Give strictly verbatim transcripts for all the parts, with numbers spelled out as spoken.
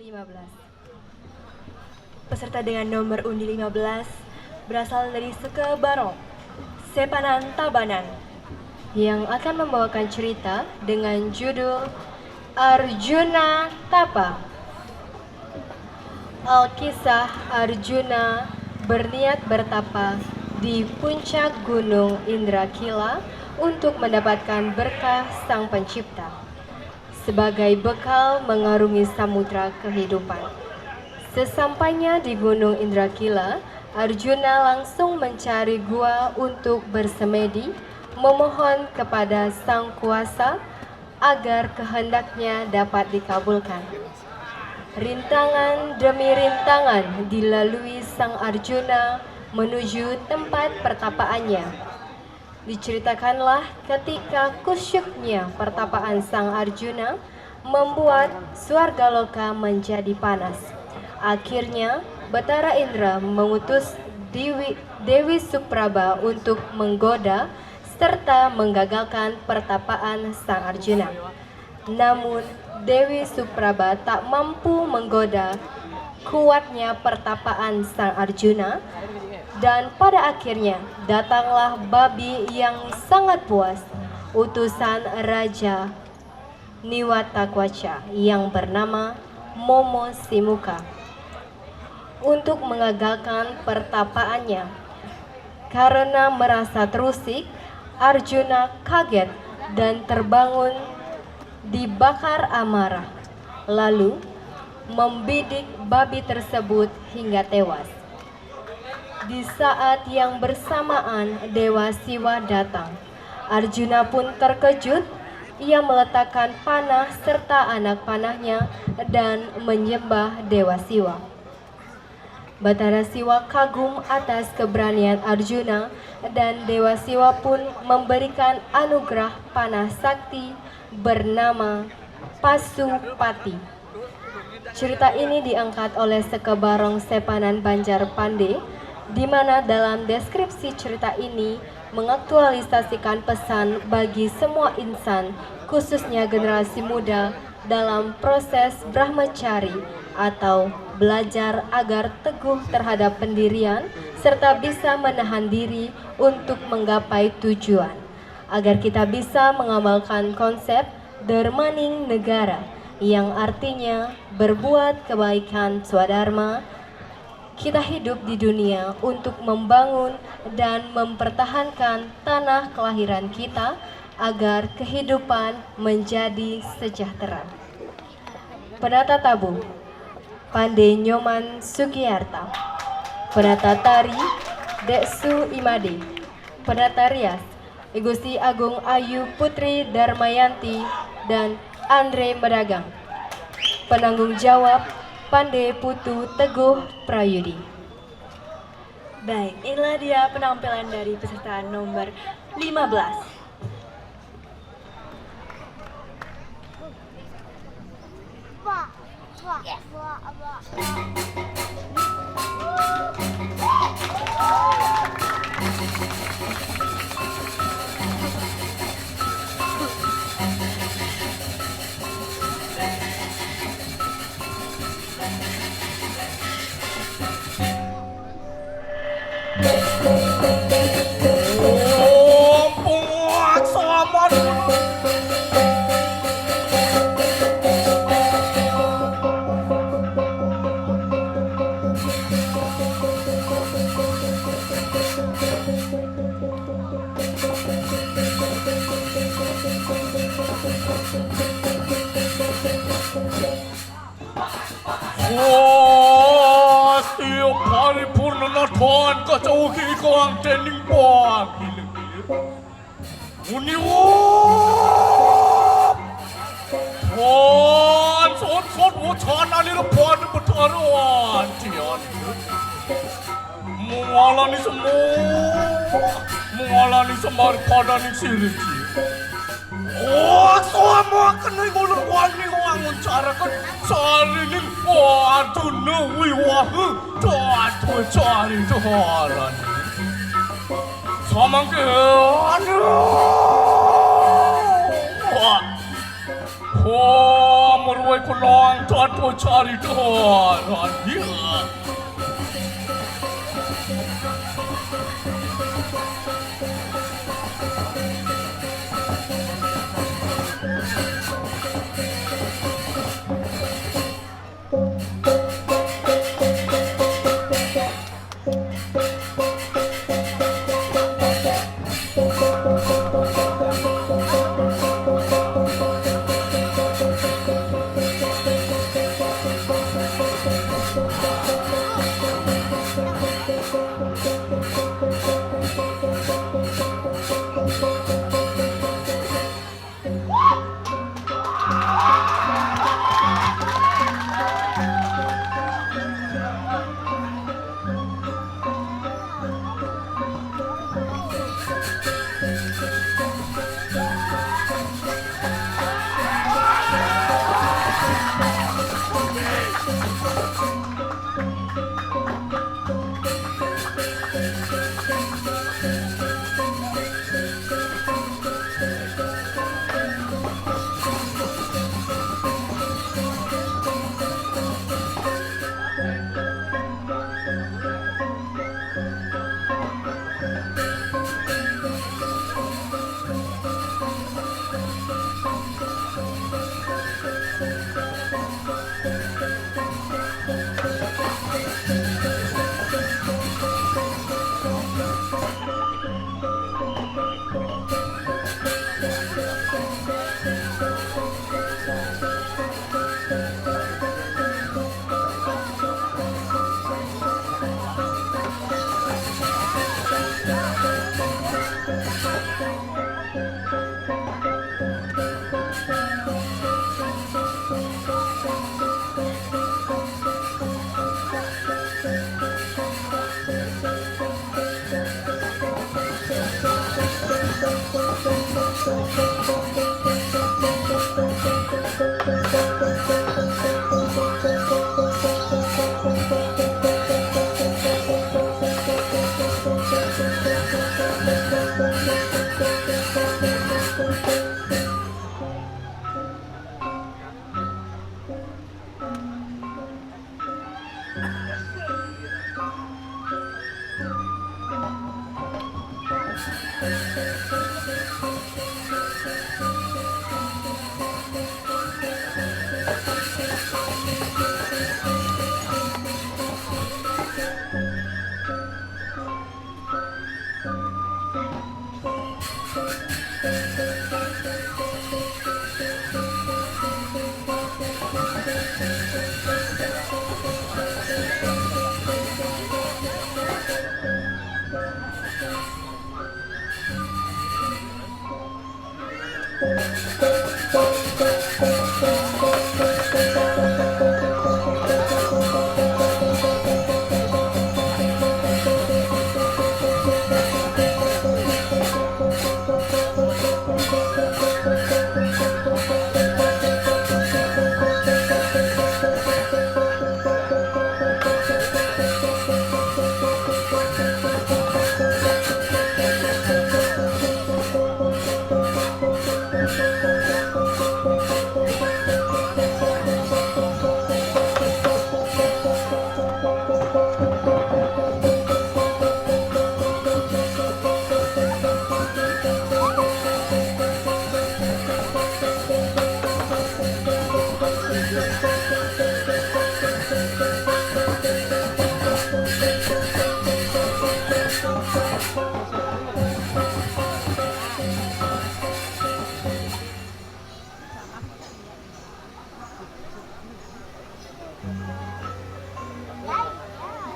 lima belas. Peserta dengan nomor undi lima belas berasal dari Sekebarong, Sepanan Tabanan, yang akan membawakan cerita dengan judul Arjuna Tapa. Alkisah Arjuna berniat bertapa di puncak Gunung Indrakila untuk mendapatkan berkah Sang Pencipta sebagai bekal mengarungi samudra kehidupan. Sesampainya di Gunung Indrakila, Arjuna langsung mencari gua untuk bersemedi, memohon kepada Sang Kuasa agar kehendaknya dapat dikabulkan. Rintangan demi rintangan dilalui Sang Arjuna menuju tempat pertapaannya. Diceritakanlah ketika kusyuknya pertapaan Sang Arjuna membuat swargaloka menjadi panas. Akhirnya, Betara Indra mengutus Dewi, Dewi Supraba untuk menggoda serta menggagalkan pertapaan Sang Arjuna. Namun, Dewi Supraba tak mampu menggoda kuatnya pertapaan Sang Arjuna, dan pada akhirnya datanglah babi yang sangat buas, utusan Raja Niwatakwaca yang bernama Momo Simuka, untuk mengagalkan pertapaannya. Karena merasa terusik, Arjuna kaget dan terbangun dibakar amarah, lalu membidik babi tersebut hingga tewas. Di saat yang bersamaan, Dewa Siwa datang. Arjuna pun terkejut. Ia meletakkan panah serta anak panahnya dan menyembah Dewa Siwa. Batara Siwa kagum atas keberanian Arjuna, dan Dewa Siwa pun memberikan anugerah panah sakti bernama Pasupati. Cerita ini diangkat oleh Sekebarong Sepanan Banjar Pande, di mana dalam deskripsi cerita ini mengaktualisasikan pesan bagi semua insan, khususnya generasi muda, dalam proses brahmacari atau belajar agar teguh terhadap pendirian serta bisa menahan diri untuk menggapai tujuan, agar kita bisa mengamalkan konsep Dharmaning Negara, yang artinya berbuat kebaikan swadharma. Kita hidup di dunia untuk membangun dan mempertahankan tanah kelahiran kita agar kehidupan menjadi sejahtera. Penata tabuh, Pande Nyoman Sugiyarta. Penata tari, Deksu Imade. Penata rias, I Gusti Agung Ayu Putri Darmayanti dan Andre Medagang. Penanggung jawab, Pande Putu Teguh Prayudi. Baik, inilah dia penampilan dari peserta nomor lima belas. Wah, setiap paripurna nathan kacauki ikang dening pagi lengit. Muni wah. Wan sot sot wacan alira pada betara antian. Mengalani semua, mengalani semar padaning siriki. Oh, semua kena ngulur wani wangun carakan sarining waduna wiwaha. Tuh, tuh, cari tuh orang. Samangke, aduh. Wah. Wah, murwa Kunang tata carita radia.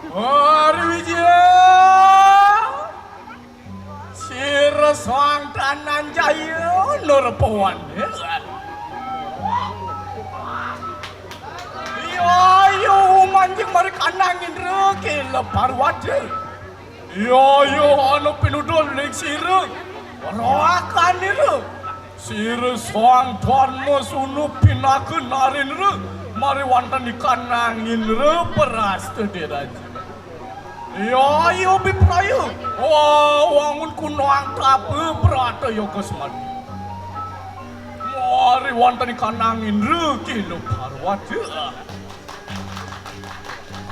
Ari Wijaya, sira Sang Dananjaya nerpawan. Iya, iya, manjing mari kanang Indra kila Parwati. Iya, iya, ana pinudul ning sira. Rakanira. Sira Sang Dharma Sunu pinaka narinra mari wanteni kanang Indra prastiti raja. Iya, iya, Bipraya. Wah, wangun kunang tapa prata yoga semadi. Ari wonten ing kanang Indra Kila Parwata.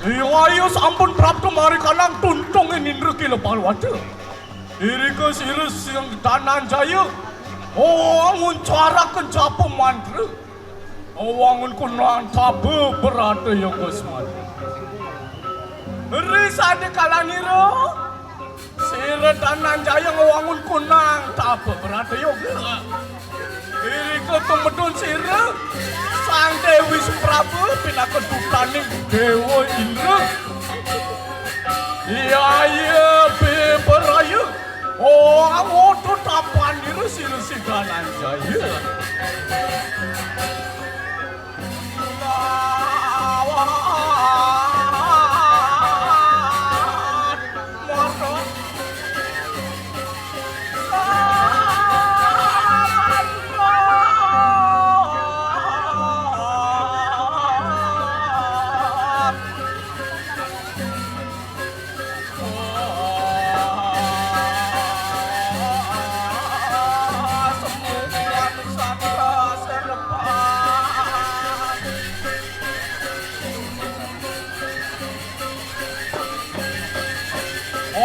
Iya, iya, sampun prapta mari kanang tuntunging Indra Kila Parwata. Irika sira Sri Dananjaya. Oh, nguncaraken japa mantra. Oh, wangun kunang taba berata yoga semadi. Ri sadekalanira. Sira Dananjaya ngwangun kunang taba berata yoga. Irika tumedun sira Sang Dewi Supraba pinaka dutaning Dewa Indra. Iya, iya, beberaya. Oh, angodo tapanira sira Sri Dananjaya.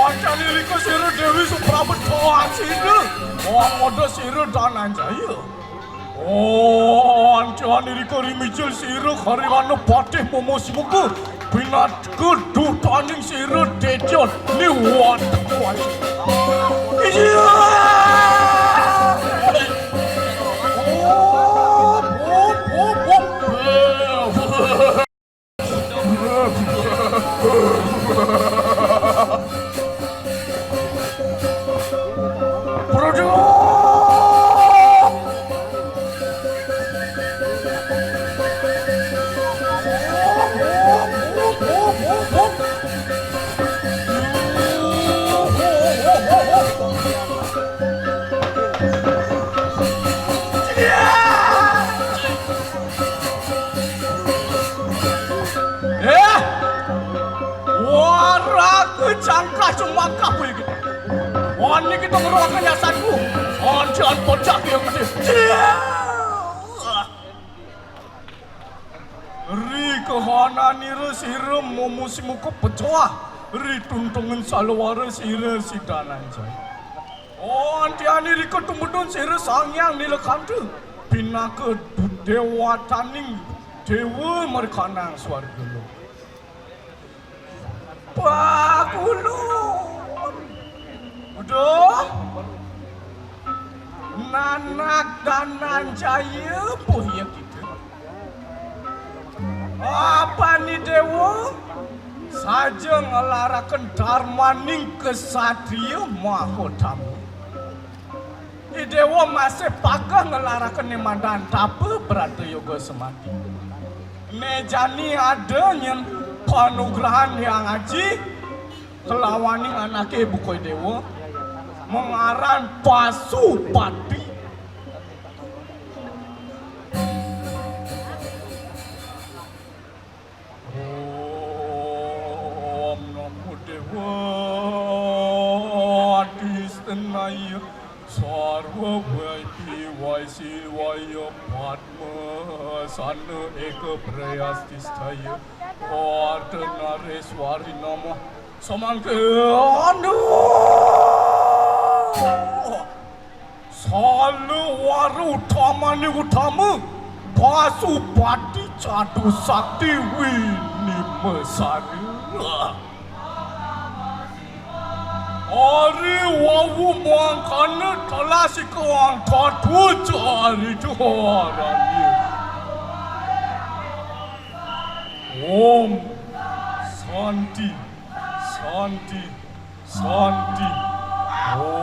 Antian irika sira Dewi Suprabet Bawang Sindel. Wong modo sira Dananjaya. Oh, antian irika rimijil sira Kariwana Patih Momo Simuka. Pinaka dutaning sira Dejon Niwat. Iya. Oh, oh, oh, oh. Eh, waraga jangkah jumangkah kuwi iki. Wani kita ngerohke nyasanku. Anjan pocah ya gedhe. Ri kahananira sira Momo Simuka pecoah. Ri tuntungan salawara sira Sri Dananjaya. Oh, antian irika tumedun sira Sang Hyang Nilakanta pinaka dewataning dewa merkanang swarga loka. Pak Gulun. Uduh. Nanak Dananjaya puya kita. Apani dewa saja ngelaraken darmaning kesatria mahotama. I dewa masih pageh ngelaraken nimandan tapa brata yoga semadi. Mejani ada nyen panugrahan Hyang Aji kelawaning anake buka dewa mengaran Pasupati. Om Namo Dewa Adhistenaya Sarva Vaipi Vaisivaya Padma Sana Eka Prayastisthaya Arta Nareswari Nama Samangke Anu. Salawara utamane utama Pasupati Cadu Sakti Winimesari. Ari wawu mangkana telasika angkatwa cari duharani. Om Santi, Santi, Santi. Om.